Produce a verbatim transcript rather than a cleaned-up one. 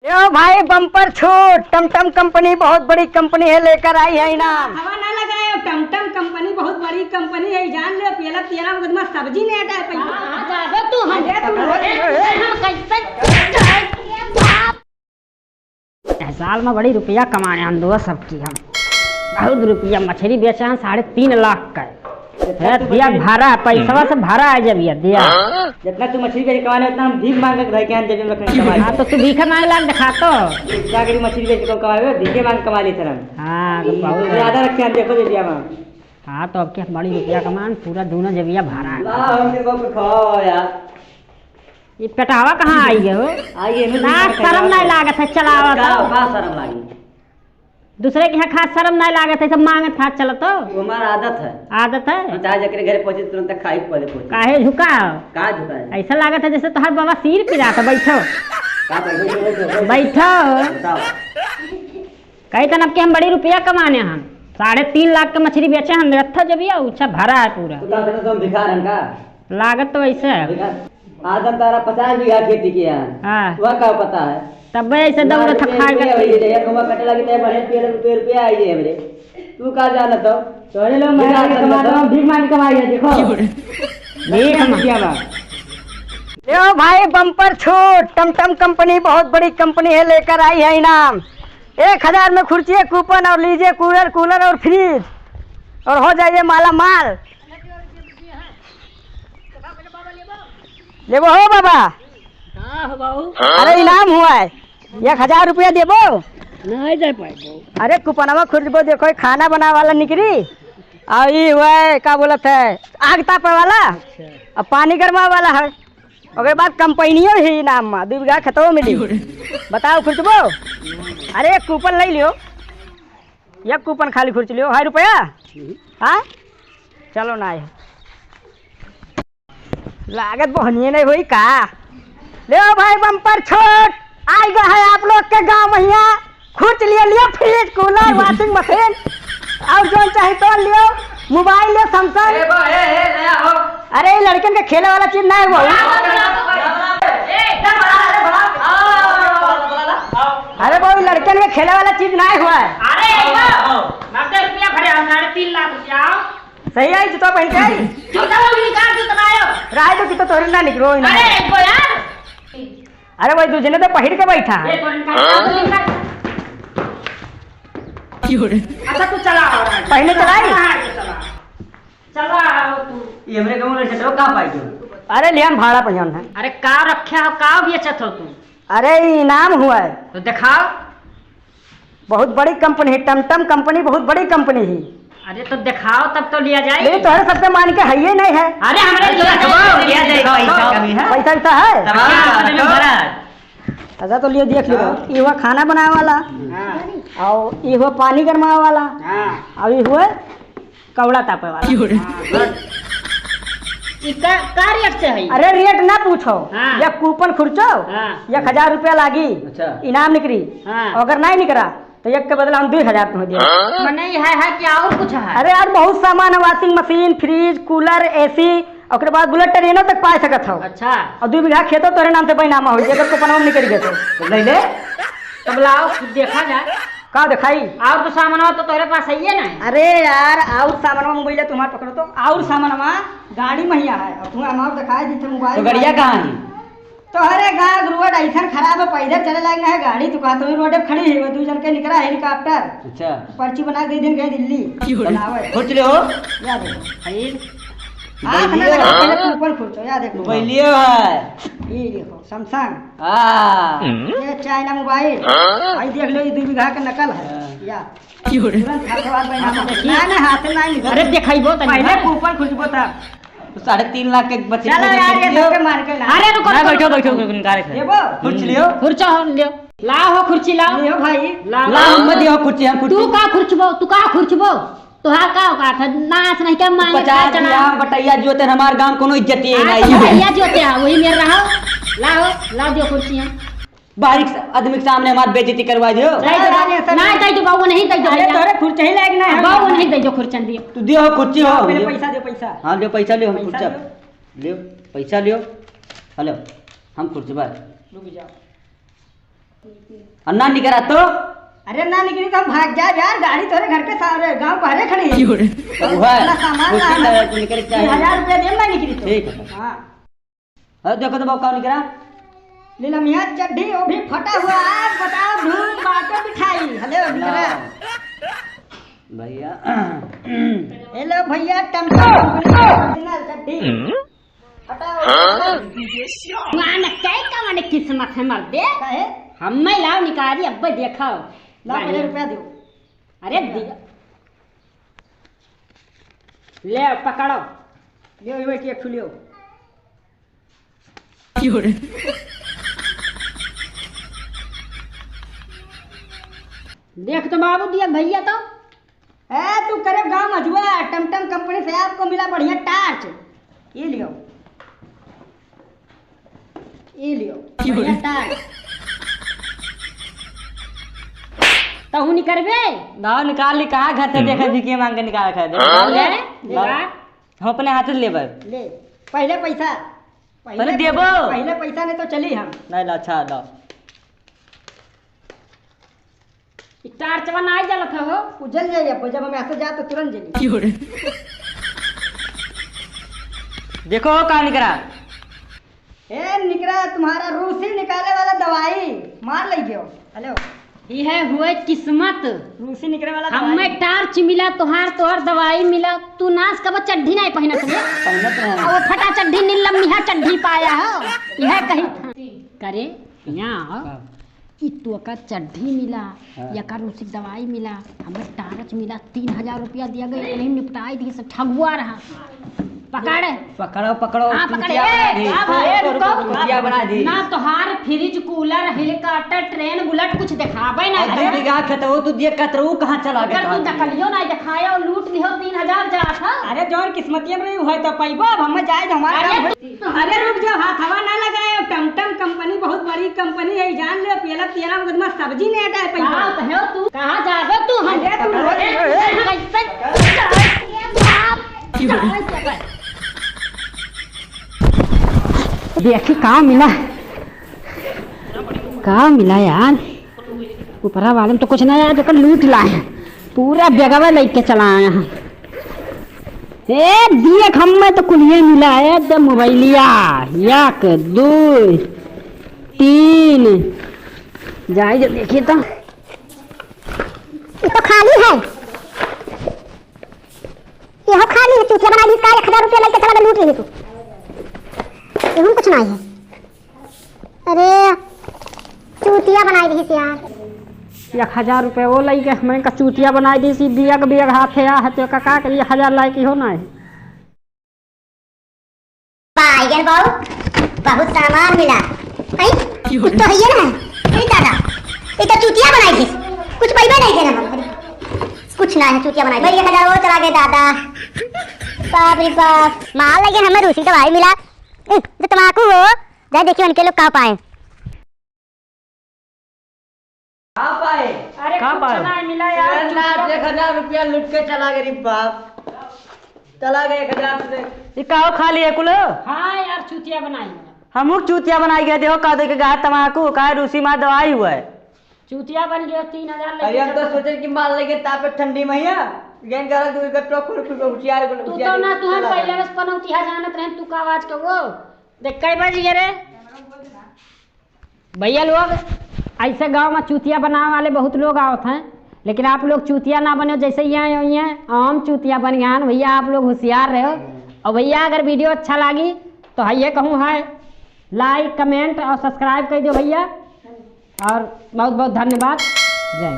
यो भाई, बम्पर छूट, टमटम कंपनी बहुत बड़ी कंपनी है, लेकर आई है इनाम। हवा ना लगायो, टमटम कंपनी बहुत बड़ी कंपनी है, जान लो, पियला पियला मुकदमा सब्जी नहीं हटा है पैसा। कहाँ जाबो तू? हम अरे तू हम कैसे जाए? साल में बड़ी रुपया कमाए हम दोस्त सबकी हम। बहुत रुपया मछली बेचे हैं, साढ़े तीन लाख का। जितना है, तू दिया मछली भरा, पैसवा से भरा है जब ये दिया। जितना तू मछली बेच के कमाने, उतना हम भीख मांग के घर के यहाँ जेबी में रख के कमाए। हाँ, तो तू भीख मांग लाग दिखा तो। क्या करी, मछली बेच के कमाए, भीखे मांग के कमा ली तरह। हाँ, तो बहुत ज्यादा रखे हैं, देखो जेबिया में। हाँ, तो अब के बड़ी रुपया कमान, पूरा दोनों जेबिया भरा है। ला, हमके को खाओ यार। ये पेटावा कहाँ आई है हो? आई है, ना, शर्म नहीं लागत है, चलावा का, तो। का शर्म लागी? दूसरे के यहाँ खास शर्म नहीं लागत है, सब मांगत हाथ चलत हो। वो हमार आदत है। आदत है? हम चाहे जेकरे घरे पहुंचे, तुरंत खाई पहले पहुंचे। काहे झुका हो? का झुका है? ऐसा लागत है जैसे तोहार बाबा सिर पिरात है, बैठो। का बैठो, बैठो, बैठो, बैठो। बैठो। बताओ। कही तन अब के हम बड़ी रुपया कमाने हम। साढ़े तीन लाख के मछली बेचे हम, रखा जब ये ऊंचा भरा है पूरा। तो का, तो हम भिखार हैं का? लागत तो ऐसे है। भिखार। आदम तारा पचास बीघा खेती किया है। हाँ। वह का पता है? तब ऐसे दौड़ लाख रुपया थक खा रुपया गए। होई जाए, एक हुआ कटे लगी तो बढ़िया तेरह रुपये रुपया आई जाए हमरे। तू का जानत हो? तोरे लोग मेहरारू के कमा दो, भीख मांग के कमाई है, देखो। भीख मांग। क्या बात? लो भाई, बम्पर छूट, टमटम कंपनी बहुत बड़ी कंपनी है, लेकर आई है इनाम। एक हजार में खुर्ची, कूपन और लीजिए कूलर, कूलर और फ्रिज, और हो जाइए माला माल। लेबो हो बाबा? का हो बाबू? अरे इनाम हुआ है, एक हजार रुपया देबो? नहीं दे पाएबो। अरे कुपनवा खुर्चबो, देखो ये खाना बनावे वाला निकरी, और ये हुआ है, का बोलत है, आग तापे वाला, अच्छा। और पानी गरमावे वाला है। ओकरे बाद कंपनियो ही इनाम में, दू बीघा खेतवो मिली। बताओ खुर्चबो? अरे एक कूपन ले लियो। एक कूपन खाली खुर्च लियो, हाय रुपया? हम्म। हाँ? चलो ना आए। लागत बहनिए नहीं होई का? ले भाई बम्पर छोट, आई गा है आप लोग के गाँव महिया। खुर्च लियो, लियो फ्रिज, कूलर, वॉशिंग मशीन, और जौन चाही तो लियो, मोबाइल लियो Samsung। ए बा, ए, ए, नया हो। अरे, ई लड़कन के खेले वाला चीज ना है वो। ए, एकदम बड़ा, अरे बड़ा। अरे बा, ई लड़कन के खेले वाला चीज ना है हुआ है। अरे, ई बा, नब्बे रुपया भरे हम, साढ़े तीन लाख रुपया। सही आई, जूता पहन के आई। जूता वो निकाल, जूता लायो। राय दो, जूता तोहरे ना निकलो, ई ना। अरे, एक बा यार। अरे भाई, दूजने तो पहिर के बैठा है। ये कौन का? क्यों रे? अच्छा, तू चला आ रहा है। पहले चलाई? हाँ, हाँ, ये चला। चला आओ तू। ये हमरे गाँव में लड़के तो का पाई तू? अरे, लियान भाड़ा पहियन है। अरे, का रखे हो, का बेचत हो तू? अरे, ई इनाम हुआ है। तो दिखाओ। बहुत बड़ी कंपनी है, टमटम कंपनी, बहुत बड़ी कंपनी है। अरे, तो दिखाओ, तब तो लिया जाए। नहीं, तोहरे सबके मान के है ये नहीं है। अरे, हमरे अरे, लिया तो जाए। लिया जाए, पैसा कमी है। पैसा वैसा है? तब क्या तो समझ में भरा है? अच्छा, तो लियो, देख लियो। हाँ। ई हुआ खाना बनावे वाला, हाँ। और ई हुआ पानी गरमावे वाला, हाँ। और ई हुआ कौड़ा तापे वाला। हाँ, बस। ई का, का रेट से है? अरे, रेट ना पूछो, हाँ। या कूपन खुर्चो, हाँ। एक हजार रुपया लागी, अच्छा। इनाम निकरी, हाँ। अगर नहीं निकरा, तो एक के बदला हम दुई हजार तुम्हें देब। मने ई है, है कि और कुछ है? अरे यार, बहुत सामान है, वॉशिंग मशीन, फ्रिज, कूलर, एसी, ओकरे बाद बुलेट ट्रेनो तक पाए सकत हो। अच्छा। और दू बीघा खेतो तोरे नाम से बैनामा हो जाए, अगर कूपन हम निकल गए तो। तो ले ले। तब लाओ, देखा जाए। का दिखाई? और तो सामान हो तो तोरे पास है ये ना। अरे यार, और सामान में मोबाइल तुम्हारे पकड़ो तो, और सामान में गाड़ी महिया है, और तुम्हें हमारे दिखाई दी थे मोबाइल तो गड़िया में। कहाँ है? तोहरे गाँव के रोड ऐसन खराब है, पैदल चले लायक ना है, गाड़ी तो कहत हूँ रोड पे खड़ी है, वो दू जन के निकला हेलीकॉप्टर। अच्छा। पर्ची बना के दे दिन गए दिल्ली। क्यों? बनावे। खुर्च ले हो? या देखो। हाथ ना लगा, पहले ऊपर खुर्चो, या देखो। मोबाइलियो है। ये देखो, Samsung। हाँ। ये चाइना मोबाइल। हाँ। आई देख लो, ये दू बीघा के नकल है। हाँ। या। क्यों रे? तुरंत हाथ से बात बना। हाँ, तो देखिए। ना, ना, हाथ से ना निकल। अरे, दिखाई बहुत है, पहले ऊपर खुर्चबो था। तो साढ़े तीन लाख के बच्चे चलो को यार, ये खुर्च लियो। सबके मार के ला। अरे रुको, ना, रुको, बैठो, रुको, बैठो, रुको। रुको, निकाले से। ये वो? खुर्च लियो। खुर्च हो लियो। लाओ हो खुर्ची लाओ। लियो भाई। लाओ। लाओ, मत दियो खुर्ची, हम खुर्ची। तू का खुर्चबो, तू का खुर्चबो? तोहार का औकात है? नाच नहीं क्या मांगे पचास क्या चला? बियाह बटैया जो तेरे हमार गांव कोनो इज्जत ये आज नहीं। भैया जो ते आ, वही मेरे रहो। लाओ, लाओ दियो खुर्चियां। बाहरी आदमी के सामने हमार बेइज्जती करवा दियो। नहीं तो, अरे, ऐसा नहीं, नहीं। दे दो बाबू, नहीं दे दो अरे, भैया। तोरे खुर्च ही लायक ना है। बाबू, नहीं दे दो खुर्चन दिए। तू दियो हो खुर्ची हो, जाओ, पहले दियो। पैसा दे, पैसा। हाँ, लियो, पैसा लियो, हम पैसा खुर्चा। लियो। लियो, पैसा लियो। हेलो, हम खुर्च बा। रुक जाओ। और ना निकरा तो? अरे ना निकरी तो हम भाग जाए यार, गाड़ी तोरे घर के सारे गांव बहरे खड़ी है। तो वो है, इतना सामान उसी लाना। तरह से निकल के तीन हजार रुपया दे ना निकरी तो। ठीक है। हाँ। अरे देखो तो बाबू का निकरा? नीलमिया चड्ढी, वो भी फटा हुआ, आज बताओ धूम बाटो मिठाई। हेलो निकरा। ना। भैया। हेलो भैया, टमटम कंपनी का ओरिजिनल चड्ढी। हटाओ। हाँ? माने कई का माने किस्मत है मर्दे। काहे? हम्मे लाओ निकारी, अब्बे देखो। लाओ, पहले रुपया दो। अरे दिया। ले पकड़ो। ले, ये एक ठो लियो। देख तो बाबू दिया भैया तो। ए, तू करे गाँव मजुआ, टमटम कंपनी से आपको मिला बढ़िया टार्च। ये लियो। ये लियो, बढ़िया टार्च। तहू निकरबे? गाँव निकाल ली, कहाँ घर से देखे भिखिया मांग के निकाल खा दे। हाँ? ले, निकाल। निकाल। हम अपने हाथ से लेबे। ले, पहले पैसा। पहले देबो। पहले पैसा नहीं तो चली हम। नहीं, ला, अच्छा, ला। ई टार्चवा ना जलत हो। उ जल जाई अब, जब हम ऐसे जाए तो तुरंत जली। क्यों रे? देखो का निकरा। ए निकरा, तुम्हारा रूसी निकाले वाला दवाई मार लई गयो। हेलो। ई है हुए किस्मत। रूसी निकले वाला दवाई। हमें टार्च मिला, तोहार, तोहार दवाई मिला। तू नास कब चड्ढी नहीं पहनत है? पहनत रहे। आ वो फटा चड्ढी, नीलमिया चड्ढी पाया हो। यह कहीं करे, यहाँ आओ। हाँ। ई तोका चड्ढी मिला, हाँ। या का रूसी दवाई मिला, हमें टार्च मिला, तीन हजार रुपया दिया गया, यही निपटाई दिए सब ठगुआ रहा। पकड़। पकड़ो, पकड़ो, हाँ, पकड़। चूतिया ए, बना दी। अब, ए, रुको, रुको, रुको। चूतिया बना दी। ना तोहार फ्रिज, कूलर, हेलीकॉप्टर, ट्रेन, बुलेट कुछ देखाबे ना अरे, करे। बिगा खेतऊ, तू दिए कतरऊ कहाँ चला गया अगर तू था? दखलियो ना दिखाया और लूट लिहो तीन हजार जा था। अरे, जौन किस्मतिया में रही, वह तो पैबो, अब हमें जाए तो हमारा अरे, काम है। अरे रुक जाओ, हाथवा ना लगाए, टमटम कंपनी बहुत बड़ी कंपनी है, जान ले, पियला पियला मुकदमा सब्जी नहीं हटाए पैसा। कहाँ तो है तू? कहाँ जाबे तू? हम अरे तू रोज कैसे? देखी का मिला, का मिला यार? ऊपरा वाले में तो कुछ ना यार, जेकर लूट लाए हैं, पूरा बेगवा लेके चला आए हैं। ए, दिए हमें तो कुलिये मिला है, दे मोबाइलिया, एक, दो, तीन, जाए जो देखिए तो। ये तो खाली है, यह खाली है, चूतिया बना दी इसका, एक हजार रुपया लेके चला गया, लूट ली तू, ये कुछ नहीं है। अरे, चूतिया बनाई दीस यार। एक हजार रुपये वो लई के हमें का चूतिया बनाई दीस, बियग बियग हाथे आ हते का, का करिए, हजार लाई की हो ना है। बाइगन बाबू, बहुत सामान मिला। हैं? कुछ तो है ये ना? ए दादा, ये तो चूतिया बनाई दीस, कुछ पैबे नहीं देना हम। कुछ ना है, चूतिया बनाई दीस। भाई, एक हजार वो चला गए दादा। बाप रे बाप, माल लगे हमें रूसी दवाई मिला। ए, जो तमाकू हो, जाए देखिए उनके लोग का पाए। का पाए? अरे का कुछ पाए? ना मिला यार, अरे ना, चुप कर। एक हजार रुपया लूट के चला गए रे बाप। चला गए एक हजार से। ये का हो, खाली है कुल? हाँ यार, चूतिया बनाई। हमहू चूतिया बनाई गए, देखो का देके गया, तमाकू का है, रूसी मार दवाई हुआ है। चूतिया बन गयो, तीन हजार लेके अरे हम तो चला। सोचे कि माल लेके तापे ठंडी में हिया, गेंद करा तू इकट्ठो खुल खुल उठिया रे, तू उठिया तो रे, ना, तू हम चला पहले गए। बस पनौतिया जानत रहे, तू का आवाज का वो देख कई बज गए रे। भैया लोग, ऐसे गांव में चूतिया बनावे वाले बहुत लोग आवत हैं, लेकिन आप लोग चूतिया ना बनो, जैसे यहाँ आए हैं, हम चूतिया बन गए हैं। भैया, आप लोग होशियार रहो। और भैया, अगर video अच्छा लागी, तो है ये कहूँ है, like, comment और subscribe कर दो भैया। और बहुत बहुत धन्यवाद। जय।